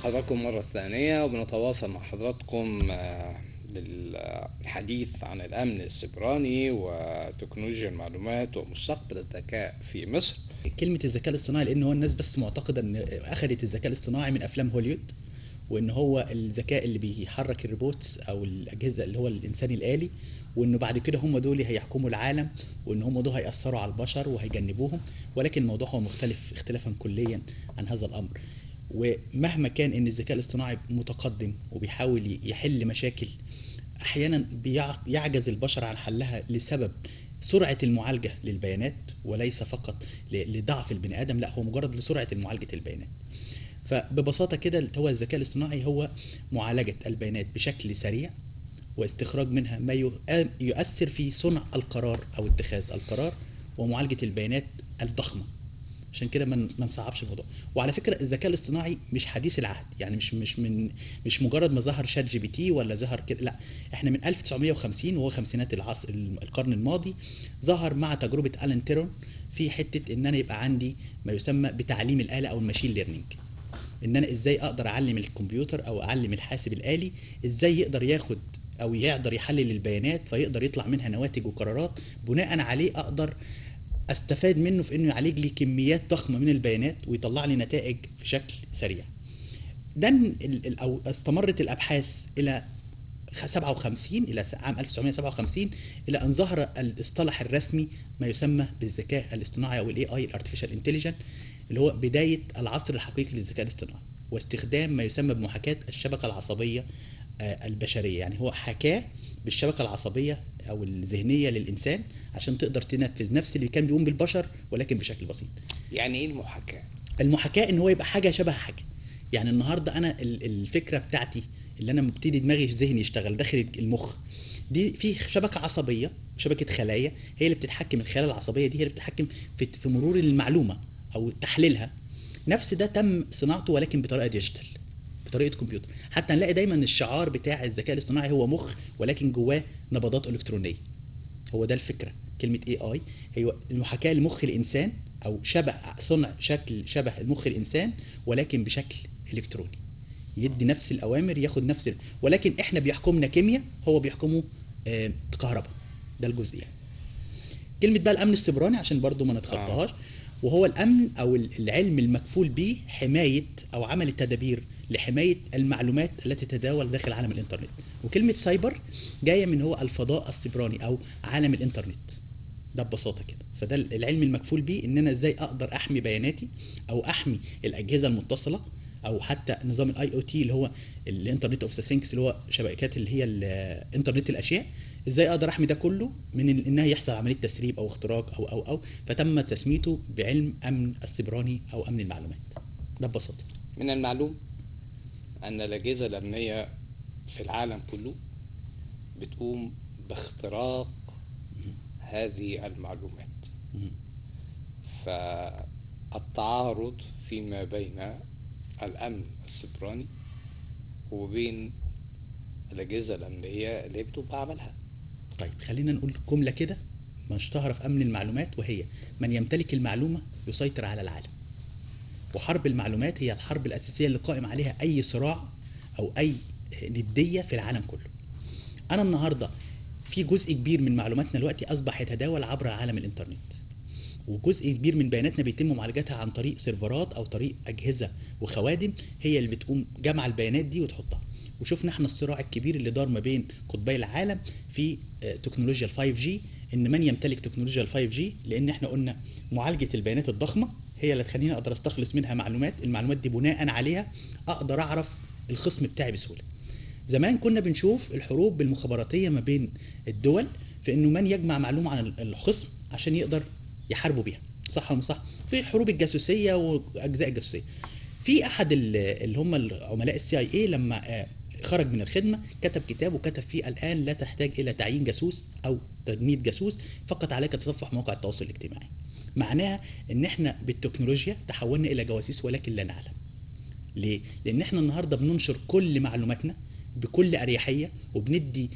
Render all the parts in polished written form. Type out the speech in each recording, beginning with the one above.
حضراتكم مرة ثانية، وبنتواصل مع حضراتكم للحديث عن الأمن السيبراني وتكنولوجيا المعلومات ومستقبل الذكاء في مصر. كلمة الذكاء الاصطناعي، لأن هو الناس بس معتقدة أن أخذت الذكاء الاصطناعي من أفلام هوليوود، وإن هو الذكاء اللي بيحرك ال robots أو الأجهزة اللي هو الإنسان الآلي، وإنه بعد كده هم دول هيحكموا العالم، وإن هم دول هيأثروا على البشر وهيجنبوهم. ولكن الموضوع هو مختلف اختلافا كليا عن هذا الأمر. ومهما كان إن الذكاء الاصطناعي متقدم وبيحاول يحل مشاكل أحيانا بيعجز البشر عن حلها لسبب سرعة المعالجة للبيانات، وليس فقط لضعف البني آدم، لا هو مجرد لسرعة معالجة البيانات. فببساطة كده هو الذكاء الاصطناعي هو معالجة البيانات بشكل سريع واستخراج منها ما يؤثر في صنع القرار أو اتخاذ القرار ومعالجة البيانات الضخمة. عشان كده ما نصعبش الموضوع. وعلى فكرة الذكاء الاصطناعي مش حديث العهد، يعني مش مجرد ما ظهر ChatGPT ولا ظهر كده، لا احنا من 1950 وهو خمسينات العصر القرن الماضي ظهر مع تجربة ألان تيرون في حتة ان انا يبقى عندي ما يسمى بتعليم الآلة او ال machine learning، ان انا ازاي اقدر اعلم الكمبيوتر او اعلم الحاسب الآلي ازاي يقدر ياخد او يقدر يحلل البيانات فيقدر يطلع منها نواتج وقرارات بناء عليه اقدر استفاد منه في انه يعالج لي كميات ضخمة من البيانات ويطلع لي نتائج في شكل سريع. ده او استمرت الابحاث الى 57، الى عام 1957، الى ان ظهر الاصطلاح الرسمي ما يسمى بالذكاء الاصطناعي او ال AI، ال artificial intelligence، اللي هو بداية العصر الحقيقي للذكاء الاصطناعي واستخدام ما يسمى بمحاكاه الشبكة العصبية البشرية. يعني هو حكاه بالشبكه العصبية او الذهنية للانسان عشان تقدر تنفذ نفس اللي كان بيقوم بالبشر ولكن بشكل بسيط. يعني ايه المحاكاة؟ المحاكاة ان هو يبقى حاجة شبه حاجة. يعني النهارده انا الفكرة بتاعتي اللي انا مبتدي دماغي ذهني يشتغل داخل المخ دي، في شبكة عصبية، شبكة خلايا هي اللي بتتحكم، الخلايا العصبية دي هي اللي بتتحكم في مرور المعلومة او تحليلها. نفس ده تم صناعته ولكن بطريقة digital، بطريقة كمبيوتر. حتى نلاقي دايما الشعار بتاع الذكاء الاصطناعي هو مخ ولكن جواه نبضات الكترونية. هو ده الفكرة. كلمة AI هي المحاكاة لمخ الانسان او شبه صنع شكل شبه المخ الانسان ولكن بشكل الكتروني، يدي نفس الاوامر، ياخد نفس ولكن احنا بيحكمنا كيمياء، هو بيحكمه كهرباء. ده الجزء يعني. كلمة بقى الامن السيبراني عشان برضو ما نتخطاهاش، وهو الامن او العلم المكفول به حماية او عمل التدابير لحماية المعلومات التي تتداول داخل عالم الانترنت. وكلمه سايبر جاية من هو الفضاء السيبراني او عالم الانترنت، ده ببساطة كده. فده العلم المكفول به ان انا ازاي اقدر احمي بياناتي او احمي الاجهزة المتصلة او حتى نظام ال IoT اللي هو ال internet of the things اللي هو شبكات اللي هي الانترنت الاشياء، ازاي اقدر احمي ده كله من انها يحصل عملية تسريب او اختراق او او او فتم تسميته بعلم امن السيبراني او امن المعلومات. ده ببساطة. من المعلوم ان الاجهزة الامنية في العالم كله بتقوم باختراق هذه المعلومات، فالتعارض فيما بين الأمن السيبراني وبين الأجهزة الأمنية اللي بتقوم بعملها. طيب خلينا نقول جملة كده مشتهرة في أمن المعلومات، وهي من يمتلك المعلومة يسيطر على العالم. وحرب المعلومات هي الحرب الأساسية اللي قائم عليها أي صراع أو أي ندية في العالم كله. أنا النهاردة في جزء كبير من معلوماتنا دلوقتي أصبح يتداول عبر عالم الإنترنت، وجزء كبير من بياناتنا بيتم معالجتها عن طريق سيرفرات او طريق اجهزة وخوادم هي اللي بتقوم جمع البيانات دي وتحطها. وشفنا احنا الصراع الكبير اللي دار ما بين قطبي العالم في تكنولوجيا ال 5G، ان من يمتلك تكنولوجيا ال 5G، لان احنا قلنا معالجة البيانات الضخمة هي اللي تخليني اقدر استخلص منها معلومات، المعلومات دي بناء عليها اقدر اعرف الخصم بتاعي بسهولة. زمان كنا بنشوف الحروب بالمخابراتيه ما بين الدول في انه من يجمع معلومة عن الخصم عشان يقدر يحاربوا بيها، صح ولا مش صح؟ في حروب الجاسوسيه واجزاء الجاسوسيه. في احد اللي هم العملاء ال CIA لما خرج من الخدمة كتب كتاب وكتب فيه الان لا تحتاج الى تعيين جاسوس او تجنيد جاسوس، فقط عليك تصفح مواقع التواصل الاجتماعي. معناها ان احنا بالتكنولوجيا تحولنا الى جواسيس ولكن لا نعلم. ليه؟ لان احنا النهارده بننشر كل معلوماتنا بكل اريحية وبندي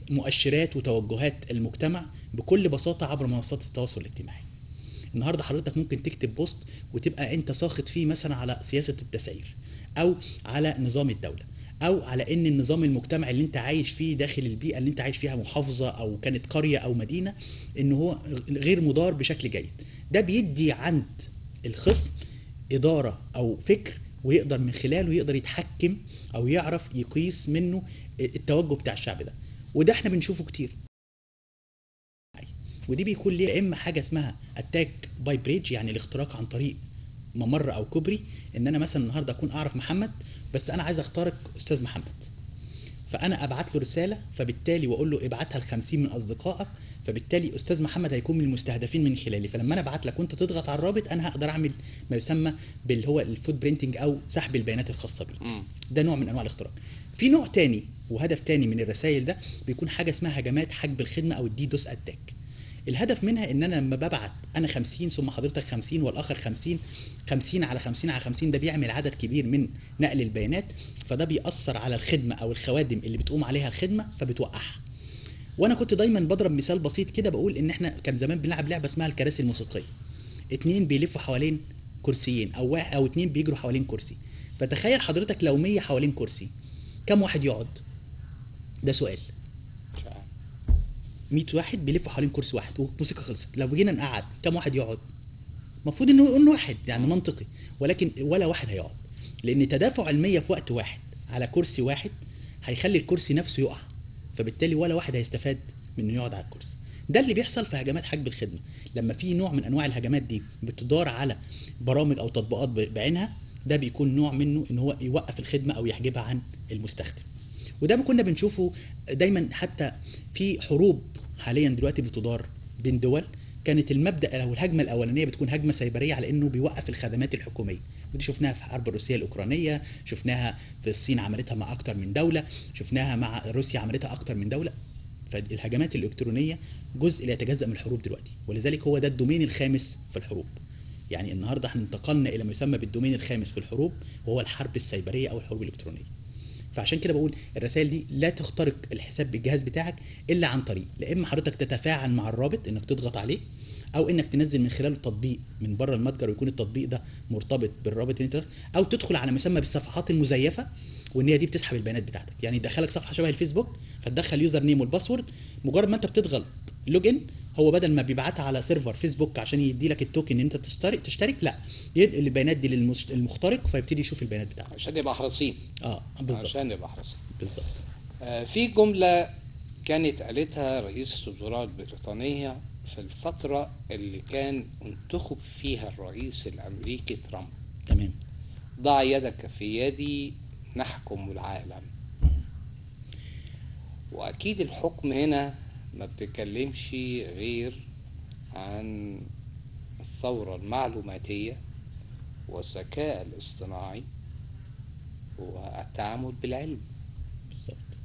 مؤشرات وتوجهات المجتمع بكل بساطة عبر منصات التواصل الاجتماعي. النهارده حضرتك ممكن تكتب post وتبقى انت ساخط فيه مثلا على سياسة التسعير، او على نظام الدولة، او على ان النظام المجتمعي اللي انت عايش فيه داخل البيئة اللي انت عايش فيها، محافظة او كانت قرية او مدينة، ان هو غير مدار بشكل جيد. ده بيدي عند الخصم ادارة او فكر، ويقدر من خلاله يقدر يتحكم او يعرف يقيس منه التوجه بتاع الشعب ده. وده احنا بنشوفه كتير. ودي بيكون ليه اما حاجة اسمها attack by bridge، يعني الاختراق عن طريق ممر او كوبري. ان انا مثلا النهارده اكون اعرف محمد، بس انا عايز اخترق استاذ محمد، فانا ابعت له رسالة، فبالتالي واقول له ابعتها ل 50 من اصدقائك، فبالتالي استاذ محمد هيكون من المستهدفين من خلالي. فلما انا ابعت لك وانت تضغط على الرابط، انا هقدر اعمل ما يسمى باللي هو ال footprinting او سحب البيانات الخاصة بيك. ده نوع من انواع الاختراق. في نوع تاني وهدف تاني من الرسائل ده بيكون حاجة اسمها هجمات حجب الخدمة او ال DDoS attack. الهدف منها ان انا لما ببعت انا 50 ثم حضرتك 50 والاخر 50، 50 على 50 على 50، ده بيعمل عدد كبير من نقل البيانات، فده بيأثر على الخدمة او الخوادم اللي بتقوم عليها الخدمة فبتوقعها. وانا كنت دايما بضرب مثال بسيط كده، بقول ان احنا كان زمان بنلعب لعبه اسمها الكراسي الموسيقية، 2 بيلفوا حوالين كرسيين او واحد او 2 بيجروا حوالين كرسي. فتخيل حضرتك لو 100 حوالين كرسي، كم واحد يقعد؟ ده سؤال. 100 واحد بيلفوا حوالين كرسي واحد والموسيقى خلصت، لو جينا نقعد كم واحد يقعد؟ المفروض انه يقول واحد، يعني منطقي، ولكن ولا واحد هيقعد، لان تدافع ال100 في وقت واحد على كرسي واحد هيخلي الكرسي نفسه يقع، فبالتالي ولا واحد هيستفاد من انه يقعد على الكرسي. ده اللي بيحصل في هجمات حجب الخدمة، لما في نوع من انواع الهجمات دي بتدار على برامج او تطبيقات بعينها، ده بيكون نوع منه ان هو يوقف الخدمة او يحجبها عن المستخدم. وده كنا بنشوفه دايما حتى في حروب حاليا دلوقتي بتدار بين دول، كانت المبدا او الهجمة الاولانية بتكون هجمة سيبريه على انه بيوقف الخدمات الحكومية، ودي شفناها في الحرب الروسية الاوكرانية، شفناها في الصين عملتها مع اكتر من دولة، شفناها مع روسيا عملتها اكتر من دولة. فالهجمات الالكترونية جزء لا يتجزأ من الحروب دلوقتي، ولذلك هو ده ال domain الخامس في الحروب. يعني النهارده احنا انتقلنا الى ما يسمى بال domain الخامس في الحروب، وهو الحرب السيبريه او الحروب الالكترونية. فعشان كده بقول الرسائل دي لا تخترق الحساب بالجهاز بتاعك الا عن طريق لا اما حضرتك تتفاعل مع الرابط انك تضغط عليه، او انك تنزل من خلاله التطبيق من بره المتجر ويكون التطبيق ده مرتبط بالرابط اللي انت، او تدخل على ما يسمى بالصفحات المزيفه، وان هي دي بتسحب البيانات بتاعتك. يعني يدخلك صفحة شبه الفيسبوك، فتدخل username وال password، مجرد ما انت بتضغط login هو بدل ما بيبعتها على server فيسبوك عشان يدي لك ال token ان انت تشترك، لا، ينقل البيانات دي للمخترق فيبتدي يشوف البيانات بتاعته. عشان نبقى حريصين. بالظبط، عشان نبقى حريصين بالظبط. في جملة كانت قالتها رئيسة الوزراء البريطانية في الفترة اللي كان انتخب فيها الرئيس الامريكي ترامب. تمام. ضع يدك في يدي نحكم العالم. واكيد الحكم هنا ما بتتكلمش غير عن الثورة المعلوماتية والذكاء الاصطناعي والتعامل بالعلم. بالظبط.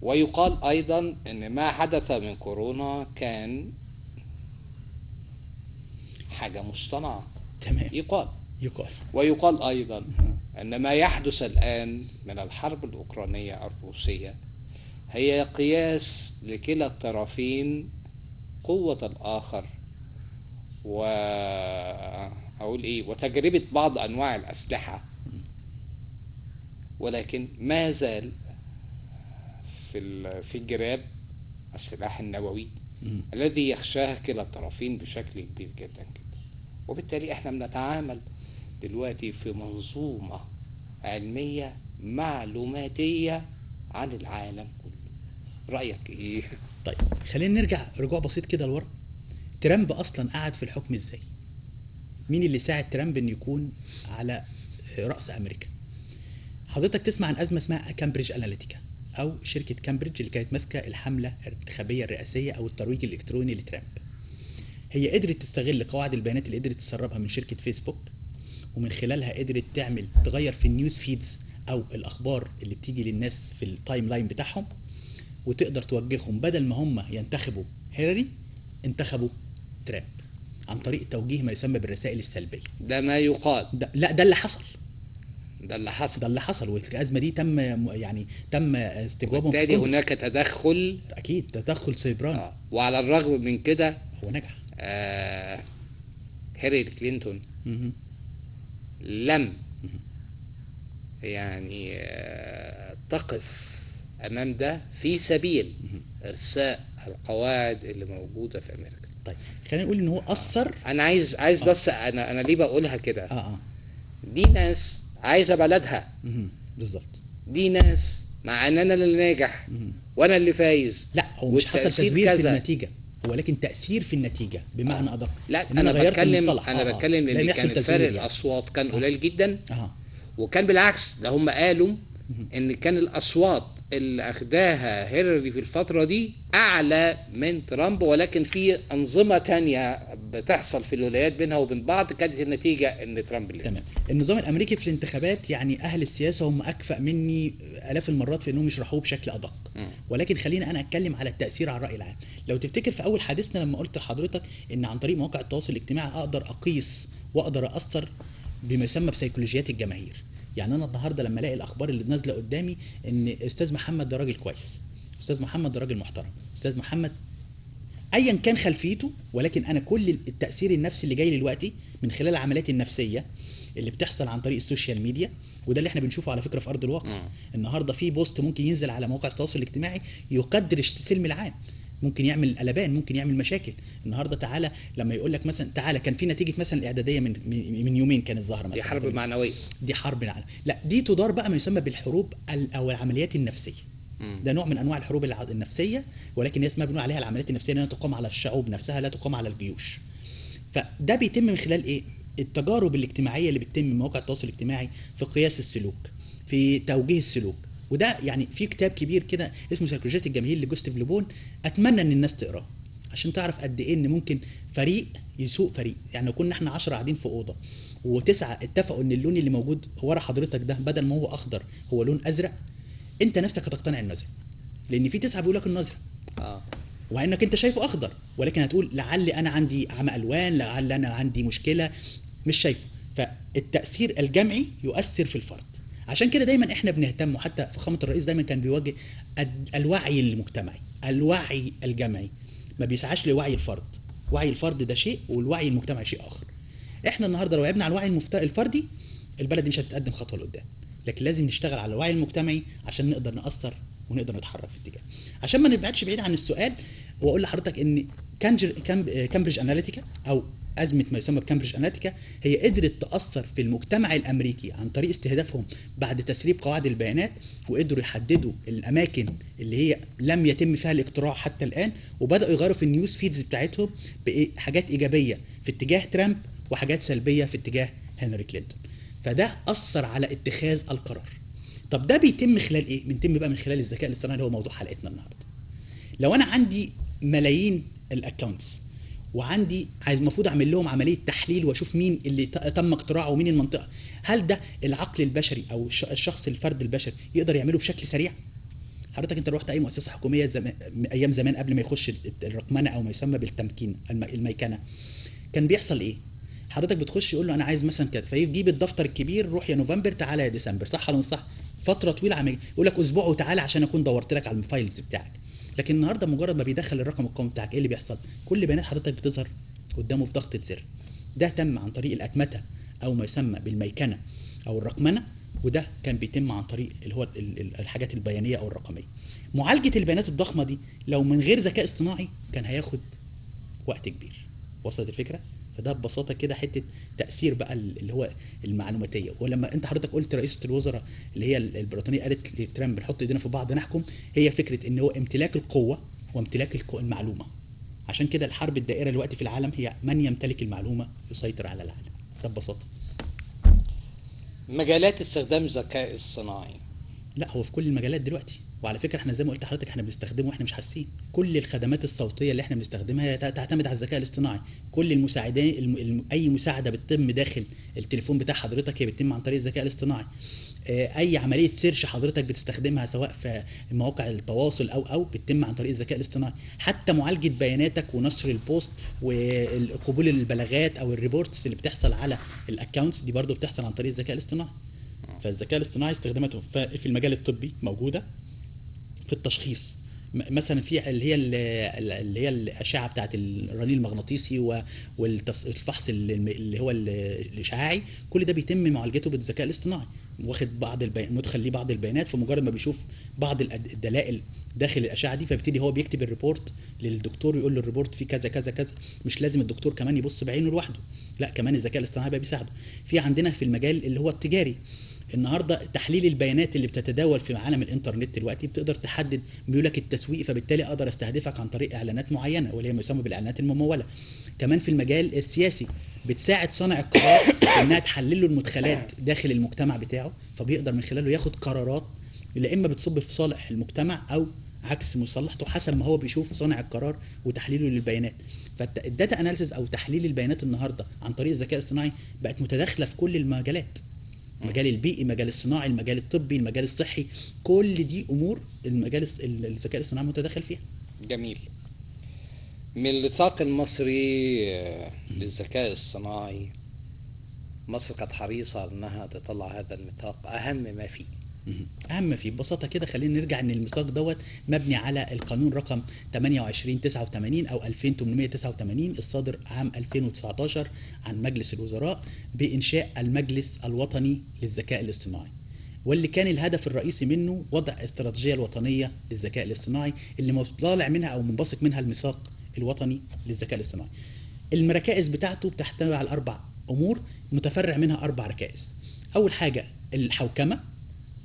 ويقال أيضا أن ما حدث من كورونا كان حاجة مصطنعة. تمام. يقال. ويقال أيضا أن ما يحدث الآن من الحرب الأوكرانية الروسية هي قياس لكلا الطرفين قوة الآخر وأقول إيه وتجربة بعض أنواع الأسلحة، ولكن ما زال في الجراب السلاح النووي الذي يخشاه كلا الطرفين بشكل كبير جدا جدا. وبالتالي احنا بنتعامل دلوقتي في منظومة علمية معلوماتية عن العالم كله. رأيك ايه؟ طيب خلينا نرجع رجوع بسيط كده لورا. ترامب اصلا قعد في الحكم ازاي؟ مين اللي ساعد ترامب انه يكون على رأس امريكا؟ حضرتك تسمع عن ازمة اسمها كامبريدج اناليتيكا او شركة كامبريدج اللي كانت ماسكة الحملة الانتخابية الرئاسية او الترويج الالكتروني لترامب. هي قدرت تستغل قواعد البيانات اللي قدرت تسربها من شركة فيسبوك، ومن خلالها قدرت تعمل تغير في ال news feeds او الاخبار اللي بتيجي للناس في ال timeline بتاعهم، وتقدر توجههم بدل ما هم ينتخبوا هيلاري انتخبوا ترامب عن طريق توجيه ما يسمى بالرسائل السلبية. ده ما يقال. ده لا، ده اللي حصل. ده اللي حصل. ده اللي حصل، والازمة دي تم يعني تم استجوابهم. وبالتالي هناك تدخل، اكيد تدخل سيبراني. وعلى الرغم من كده هو نجح. هيلاري كلينتون لم يعني تقف امام ده في سبيل ارساء القواعد اللي موجودة في امريكا. طيب خلينا نقول ان هو اثر. انا عايز بس انا ليه بقولها كده؟ دي ناس عايزه بلدها. بالظبط. دي ناس مع ان انا اللي ناجح وانا اللي فايز. لا هو مش حصل تزوير في النتيجة، ولكن تاثير في النتيجة بمعنى ادق. لا انا بتكلم، انا بتكلم ان كان فرق الاصوات كان قليل جدا. وكان بالعكس، ده هم قالوا ان كان الاصوات اللي اخداها هيلاري في الفترة دي اعلى من ترامب، ولكن في انظمة تانية بتحصل في الولايات بينها وبين بعض كانت النتيجة ان ترامب اللي. تمام. النظام الامريكي في الانتخابات يعني اهل السياسة هم اكفأ مني الاف المرات في انهم يشرحوه بشكل ادق، ولكن خلينا انا اتكلم على التاثير على الراي العام. لو تفتكر في اول حديثنا لما قلت لحضرتك ان عن طريق مواقع التواصل الاجتماعي اقدر اقيس واقدر اثر بما يسمى بسيكولوجيات الجماهير. يعني انا النهارده لما الاقي الاخبار اللي نازله قدامي ان استاذ محمد ده راجل كويس، استاذ محمد ده راجل محترم، استاذ محمد ايا كان خلفيته، ولكن انا كل التاثير النفسي اللي جاي دلوقتي من خلال العمليات النفسية اللي بتحصل عن طريق ال social media، وده اللي احنا بنشوفه على فكرة في ارض الواقع. النهارده في post ممكن ينزل على مواقع التواصل الاجتماعي يقدر السلم العام، ممكن يعمل قلبان، ممكن يعمل مشاكل. النهارده تعالى لما يقول لك مثلا تعالى كان في نتيجة مثلا الاعدادية من يومين كانت ظاهره مثلا، دي حرب معنوية، دي حرب معنوية. لا دي تدار بقى ما يسمى بالحروب او العمليات النفسية. ده نوع من انواع الحروب النفسية، ولكن هي اسمها بنقول عليها العمليات النفسية لانها تقام على الشعوب نفسها لا تقام على الجيوش. فده بيتم من خلال ايه؟ التجارب الاجتماعية اللي بتتم من مواقع التواصل الاجتماعي في قياس السلوك، في توجيه السلوك. وده يعني في كتاب كبير كده اسمه سيكولوجية الجماهير لجوستيف لوبون، اتمنى ان الناس تقراه عشان تعرف قد ايه ان ممكن فريق يسوق فريق. يعني لو كنا احنا 10 قاعدين في اوضة و9 اتفقوا ان اللون اللي موجود ورا حضرتك ده بدل ما هو اخضر هو لون ازرق، انت نفسك هتقتنع انه ازرق، لان في 9 بيقول لك انه ازرق، وانك انت شايفه اخضر، ولكن هتقول لعل انا عندي عمى الوان، لعل انا عندي مشكلة مش شايفه. فالتاثير الجمعي يؤثر في الفرد. عشان كده دايما احنا بنهتم، وحتى فخامة الرئيس دايما كان بيواجه الوعي المجتمعي، الوعي الجمعي، ما بيسعاش لوعي الفرد. وعي الفرد ده شيء والوعي المجتمعي شيء اخر. احنا النهارده لو لعبنا على الوعي الفردي البلد مش هتتقدم خطوة لقدام، لكن لازم نشتغل على الوعي المجتمعي عشان نقدر نأثر ونقدر نتحرك في اتجاه. عشان ما نبعدش بعيد عن السؤال، واقول لحضرتك ان كامبريدج اناليتيكا او أزمة ما يسمى بكامبريدج أناليتيكا هي قدرت تأثر في المجتمع الأمريكي عن طريق استهدافهم بعد تسريب قواعد البيانات، وقدروا يحددوا الأماكن اللي هي لم يتم فيها الاقتراع حتى الآن، وبدأوا يغيروا في ال news feeds بتاعتهم بحاجات إيجابية في اتجاه ترامب وحاجات سلبية في اتجاه هنري كلينتون. فده أثر على اتخاذ القرار. طب ده بيتم خلال إيه؟ بيتم بقى من خلال الذكاء الاصطناعي اللي هو موضوع حلقتنا النهاردة. لو أنا عندي ملايين ال accounts وعندي عايز المفروض اعمل لهم عملية تحليل واشوف مين اللي تم اقتراعه ومين المنطقة، هل ده العقل البشري او الشخص الفرد البشري يقدر يعمله بشكل سريع؟ حضرتك انت رحت اي مؤسسة حكومية ايام زمان قبل ما يخش الرقمنه او ما يسمى بالتمكين الميكنه، كان بيحصل ايه؟ حضرتك بتخش يقول له انا عايز مثلا كده، فيجيب الدفتر الكبير، روح يا نوفمبر تعالى يا ديسمبر، صح ولا مش صح؟ فترة طويلة عم يقول لك اسبوع وتعالى عشان اكون دورت لك على ال files بتاعك. لكن النهارده مجرد ما بيدخل الرقم القومي بتاعك ايه اللي بيحصل؟ كل بيانات حضرتك بتظهر قدامه في ضغطه زر. ده تم عن طريق الاتمتة او ما يسمى بالميكنه او الرقمنه، وده كان بيتم عن طريق اللي هو الحاجات البيانيه او الرقمية. معالجة البيانات الضخمة دي لو من غير ذكاء اصطناعي كان هياخد وقت كبير. وصلت الفكرة؟ فده ببساطة كده حتة تاثير بقى اللي هو المعلوماتيه. ولما انت حضرتك قلت رئيسه الوزراء اللي هي البريطانية قالت لترامب نحط ايدينا في بعض نحكم، هي فكرة ان هو امتلاك القوة وامتلاك المعلومة. عشان كده الحرب الدائرة دلوقتي في العالم هي من يمتلك المعلومة يسيطر على العالم. ده ببساطة. مجالات استخدام الذكاء الصناعي، لا هو في كل المجالات دلوقتي. وعلى فكرة احنا زي ما قلت لحضرتك احنا بنستخدمه واحنا مش حاسين. كل الخدمات الصوتية اللي احنا بنستخدمها تعتمد على الذكاء الاصطناعي. كل المساعدين، اي مساعدة بتتم داخل التليفون بتاع حضرتك هي بتتم عن طريق الذكاء الاصطناعي. اي عملية search حضرتك بتستخدمها سواء في مواقع التواصل او بتتم عن طريق الذكاء الاصطناعي. حتى معالجة بياناتك ونشر ال post وقبول البلاغات او ال reports اللي بتحصل على ال accounts دي برضو بتحصل عن طريق الذكاء الاصطناعي. فالذكاء الاصطناعي استخداماته في المجال الطبي موجودة، في التشخيص. مثلا في اللي هي الاشعة بتاعت الرنين المغناطيسي والفحص اللي هو الاشعاعي، كل ده بيتم معالجته بالذكاء الاصطناعي، واخد بعض مدخل ليه بعض البيانات، فمجرد ما بيشوف بعض الدلائل داخل الاشعة دي فبيبتدي هو بيكتب ال report للدكتور، يقول له ال report فيه كذا كذا كذا. مش لازم الدكتور كمان يبص بعينه لوحده، لا كمان الذكاء الاصطناعي بقى بيساعده. في عندنا في المجال اللي هو التجاري النهارده تحليل البيانات اللي بتتداول في عالم الانترنت دلوقتي بتقدر تحدد ميولك التسويقي، فبالتالي اقدر استهدفك عن طريق اعلانات معينة واللي هي ما يسمى بالاعلانات المموله. كمان في المجال السياسي بتساعد صانع القرار انها تحلل له المدخلات داخل المجتمع بتاعه، فبيقدر من خلاله ياخد قرارات اللي اما بتصب في صالح المجتمع او عكس مصلحته حسب ما هو بيشوف صانع القرار وتحليله للبيانات. فال data analysis او تحليل البيانات النهارده عن طريق الذكاء الاصطناعي بقت متداخلة في كل المجالات، المجال البيئي، المجال الصناعي، المجال الطبي، المجال الصحي، كل دي امور المجال الذكاء الاصطناعي متداخل فيها. جميل. من الميثاق المصري للذكاء الصناعي، مصر كانت حريصة انها تطلع هذا الميثاق، اهم ما فيه. اهم فيه ببساطة كده، خلينا نرجع ان الميثاق دوت مبني على القانون رقم 2889 او 2889 الصادر عام 2019 عن مجلس الوزراء بانشاء المجلس الوطني للذكاء الاصطناعي، واللي كان الهدف الرئيسي منه وضع استراتيجية الوطنية للذكاء الاصطناعي اللي طالع منها او منبثق منها الميثاق الوطني للذكاء الاصطناعي. المركائز بتاعته بتحتوي على 4 امور متفرع منها 4 ركائز. اول حاجة الحوكمة،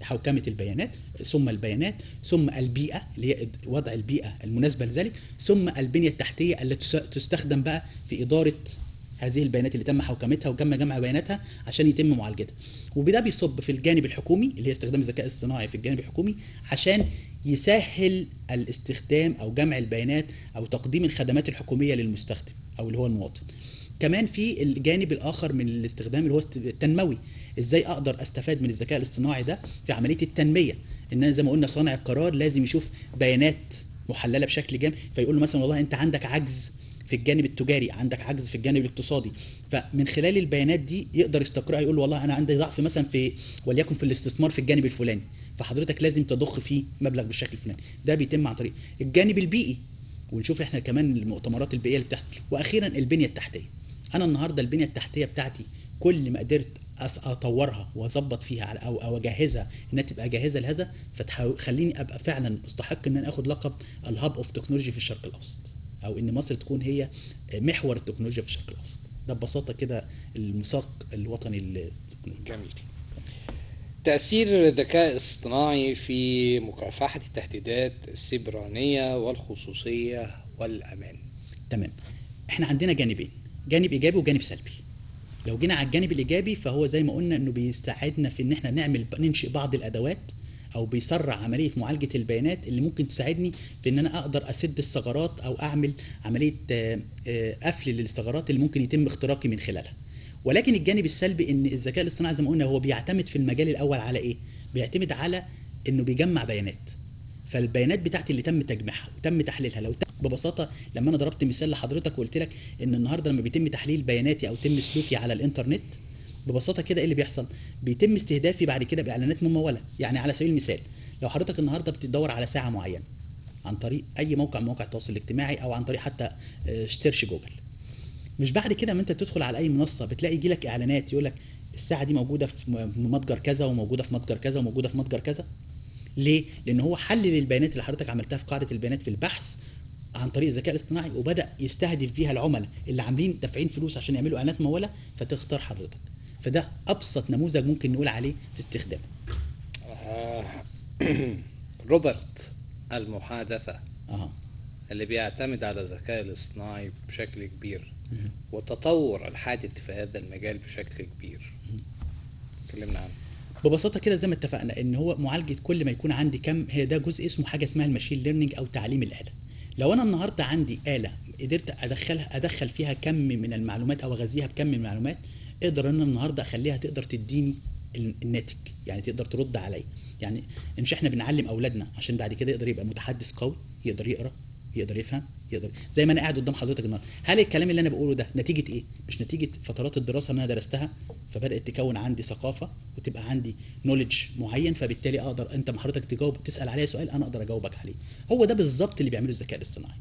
حوكمة البيانات، ثم البيانات، ثم البيئة اللي هي وضع البيئة المناسبة لذلك، ثم البنية التحتية التي تستخدم بقى في إدارة هذه البيانات اللي تم حوكمتها وتم جمع بياناتها عشان يتم معالجتها. وبده بيصب في الجانب الحكومي اللي هي استخدام الذكاء الاصطناعي في الجانب الحكومي عشان يسهل الاستخدام أو جمع البيانات أو تقديم الخدمات الحكومية للمستخدم أو اللي هو المواطن. كمان في الجانب الآخر من الاستخدام اللي هو التنموي، ازاي اقدر استفاد من الذكاء الاصطناعي ده في عملية التنمية، ان انا زي ما قلنا صانع القرار لازم يشوف بيانات محللة بشكل جامد، فيقول له مثلا والله انت عندك عجز في الجانب التجاري، عندك عجز في الجانب الاقتصادي، فمن خلال البيانات دي يقدر يستقرأها، يقول له والله انا عندي ضعف مثلا في وليكن في الاستثمار في الجانب الفلاني، فحضرتك لازم تضخ فيه مبلغ بالشكل الفلاني. ده بيتم عن طريق الجانب البيئي، ونشوف احنا كمان المؤتمرات البيئية اللي بتحصل. واخيرا البنية التحتية، انا النهارده البنية التحتية بتاعتي كل ما قدرت اطورها واظبط فيها او اجهزها انها تبقى جاهزة لهذا، فتخليني ابقى فعلا مستحق ان انا اخد لقب ال hub of technology في الشرق الاوسط، او ان مصر تكون هي محور التكنولوجيا في الشرق الاوسط. ده ببساطة كده الميثاق الوطني للتكنولوجيا. جميل. تأثير الذكاء الاصطناعي في مكافحة التهديدات السيبرانية والخصوصية والأمان. تمام. احنا عندنا جانبين، جانب ايجابي وجانب سلبي. لو جينا على الجانب الايجابي فهو زي ما قلنا انه بيساعدنا في ان احنا ننشئ بعض الادوات او بيسرع عملية معالجة البيانات اللي ممكن تساعدني في ان انا اقدر اسد الثغرات او اعمل عملية قفل للثغرات اللي ممكن يتم اختراقي من خلالها. ولكن الجانب السلبي ان الذكاء الاصطناعي زي ما قلنا هو بيعتمد في المجال الاول على ايه؟ بيعتمد على انه بيجمع بيانات، فالبيانات بتاعتي اللي تم تجميعها وتم تحليلها، لو ببساطة لما انا ضربت مثال لحضرتك وقلت لك ان النهارده لما بيتم تحليل بياناتي او تم سلوكي على الانترنت، ببساطة كده ايه اللي بيحصل؟ بيتم استهدافي بعد كده باعلانات مموله. يعني على سبيل المثال لو حضرتك النهارده بتدور على ساعة معينة عن طريق اي موقع من مواقع التواصل الاجتماعي او عن طريق حتى search جوجل، مش بعد كده ما انت تدخل على اي منصة بتلاقي يجي لك اعلانات يقول لك الساعة دي موجودة في متجر كذا وموجودة في متجر كذا وموجودة في متجر كذا. ليه؟ لان هو حلل البيانات اللي حضرتك عملتها في قاعدة البيانات في البحث عن طريق الذكاء الاصطناعي وبدا يستهدف بيها العملاء اللي عاملين دافعين فلوس عشان يعملوا اعلانات مموله فتختار حضرتك. فده ابسط نموذج ممكن نقول عليه في استخدامه. روبرت المحادثة اللي بيعتمد على الذكاء الاصطناعي بشكل كبير وتطور الحادث في هذا المجال بشكل كبير، اتكلمنا عنه ببساطة كده زي ما اتفقنا ان هو معالجة كل ما يكون عندي كم، هي ده جزء اسمه حاجة اسمها ال machine learning او تعليم الاله. لو انا النهارده عندي اله قدرت ادخل فيها كم من المعلومات او اغذيها بكم من المعلومات، اقدر ان انا النهارده اخليها تقدر تديني الناتج، يعني تقدر ترد عليا. يعني مش احنا بنعلم اولادنا عشان بعد كده يقدر يبقى متحدث قوي، يقدر يقرا، يقدر يفهم، يقدر زي ما انا قاعد قدام حضرتك النهارده. هل الكلام اللي انا بقوله ده نتيجة ايه؟ مش نتيجة فترات الدراسة اللي انا درستها، فبدات تكون عندي ثقافة وتبقى عندي knowledge معين، فبالتالي اقدر انت حضرتك تجاوب، تسال عليا سؤال انا اقدر اجاوبك عليه. هو ده بالظبط اللي بيعمله الذكاء الاصطناعي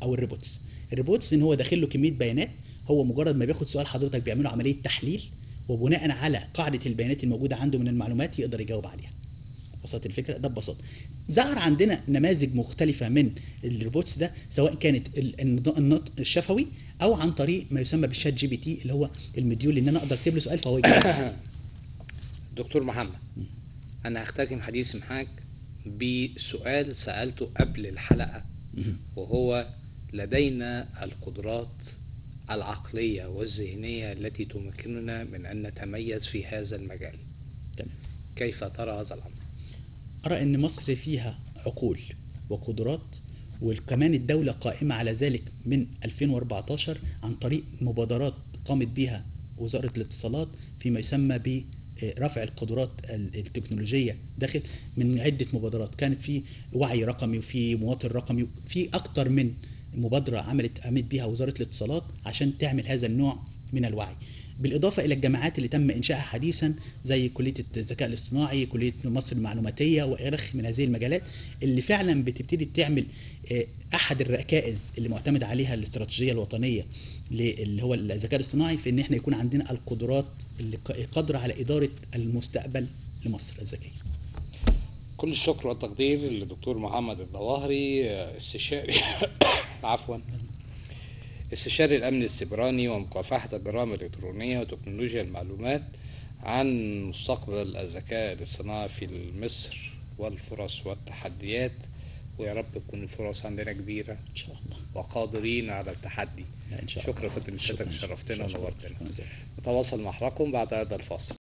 او ال robots. ال robots ان هو داخل له كمية بيانات، هو مجرد ما بياخد سؤال حضرتك بيعمله عملية تحليل، وبناء على قاعدة البيانات الموجودة عنده من المعلومات يقدر يجاوب عليها. وصلت الفكرة؟ ده ببساطة. ظهر عندنا نماذج مختلفة من ال robots ده، سواء كانت النطق الشفوي او عن طريق ما يسمى بال ChatGPT اللي هو ال module ان انا اقدر اكتب له سؤال فهو يجاوب. دكتور محمد، انا هختتم حديثي معاك بسؤال سالته قبل الحلقة، وهو لدينا القدرات العقلية والذهنية التي تمكننا من ان نتميز في هذا المجال. تمام. كيف ترى هذا الامر؟ أرى أن مصر فيها عقول وقدرات، وكمان الدولة قائمة على ذلك من 2014 عن طريق مبادرات قامت بها وزارة الاتصالات فيما يسمى برفع القدرات التكنولوجية داخل من عدة مبادرات. كانت في وعي رقمي وفي مواطن رقمي، في أكتر من مبادرة قامت بها وزارة الاتصالات عشان تعمل هذا النوع من الوعي. بالإضافة إلى الجامعات اللي تم إنشائها حديثا زي كلية الذكاء الاصطناعي، كلية مصر المعلوماتية وإلخ من هذه المجالات اللي فعلا بتبتدي تعمل أحد الركائز اللي معتمد عليها الاستراتيجية الوطنية اللي هو الذكاء الاصطناعي، في إن احنا يكون عندنا القدرات اللي قادرة على إدارة المستقبل لمصر الذكية. كل الشكر والتقدير للدكتور محمد الظواهري، استشاري عفوا استشاري الأمن السيبراني ومكافحة الجرائم الإلكترونية وتكنولوجيا المعلومات، عن مستقبل الذكاء الاصطناعي في مصر والفرص والتحديات. ويا رب تكون الفرص عندنا كبيرة إن شاء الله وقادرين على التحدي. لا إن شاء الله. شكرا فندم سيادتك، شرفتنا ونورتنا. شكرا. نتواصل مع حضراتكم بعد هذا الفاصل.